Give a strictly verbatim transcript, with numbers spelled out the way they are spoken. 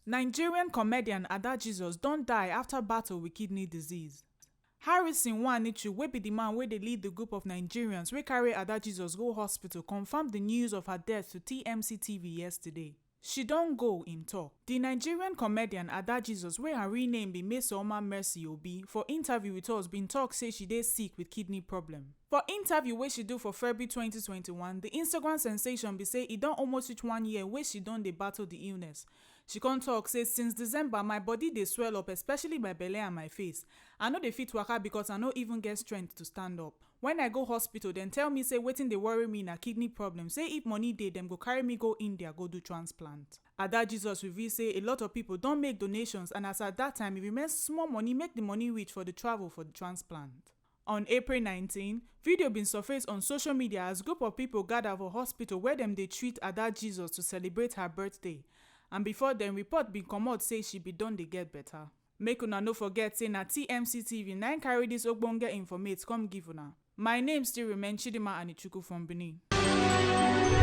Nigerian comedian Ada Jesus don die after battle with kidney disease. Harrison Nwanichu, wey be the man wey dey lead the group of Nigerians wey carry Ada Jesus go hospital, confirm the news of her death to T M C T V yesterday. She don go, im talk. The Nigerian comedian Ada Jesus, wey her real name be Mesoma Mercy Obi, for interview with us, bin talk say she dey sick with kidney problem. For interview wey she do for February twenty twenty-one, the Instagram sensation be say e don almost reach one year wey she don dey battle the illness. She come talk say, "Since December, my body dey swell up, especially my belle and my face. I no dey fit waka because I no even get strength to stand up. When I go hospital, dem tell me say wetin dey worry me na kidney problem, say if money dey, dem go carry me go India go do transplant." Ada Jesus reveal say a lot of people don make donations, and as at that time, e remain small money make the money reach for the travel for the transplant. On April nineteen, video bin surface on social media as group of people gather for hospital where dem dey treat Ada Jesus to celebrate her birthday. And before dem, report bin comot say she bin don dey get better. Make una no forget say na T M C T V na im carry this ogbonge informate come give una. My name still remain Chidima Anichukwu from Benin.